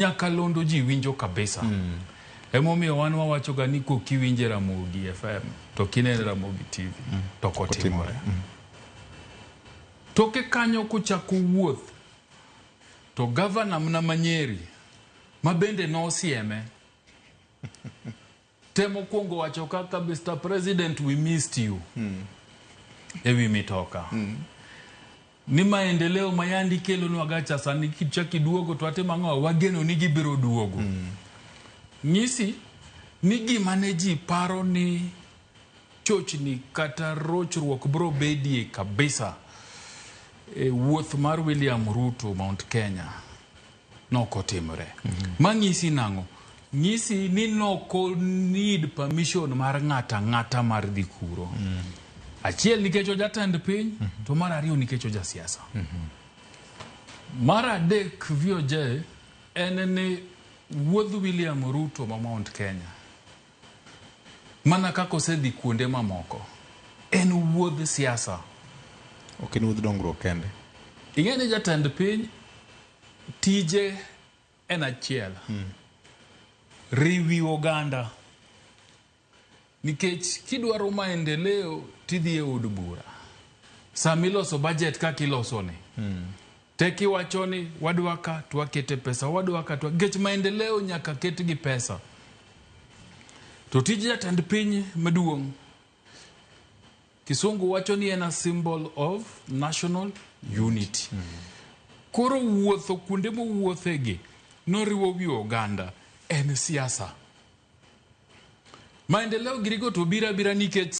Nyakalondo ji winjo kabisa. Emomiyo wan wawachoga ni kokiwinje Ramogi FM to kinene Ramogi TV to ok otimore. Toke kanyo kochako wuoth to gavana mna ma Nyeri ma bende nosieme temo kuongo wacho kaka Mr. President we missed you ewi mitoka. Ni maendeleo ma yandi ikelonwa ga cha sani kichak iduogo to watimo ang'o? Wageno ni gibiro duogo. Nyisi ni gima ne ji paro ni chochni kata rochruok biro bedie kabisa e wuoth mar William Ruto Mount Kenya nok otimore. Ma nyisi nang'o? Nyisi ni nok need permission mar ng'ato ang'ata mar dhi kuro. Achiel nikech ojatend piny, to mar ariyo nikech ojasiasa. Mar adek VOJ en ni wuodh William Ruto ma Mount Kenya mana kaka osedhi kuonde mamoko en wuodh siasa. Ok en wuodh dongruok kende. Ing'e ni jatend piny tije en achiel. Riwi oganda. Nikech kidwaro maendeleo tidhi e od bura. Sama iloso budget kaka iloso ni. Tek iwacho ni wadwa ka to wakete pesa, wadwa ka to nikech maendeleo nyaka ket gi pesa. To tij jatend piny maduong' Kisungu wacho ni en a symbol of national unity. Koro wuotho kuonde mowuothegi noriwo wi oganda en siasa. Maendeleo girigo to biro abira nikech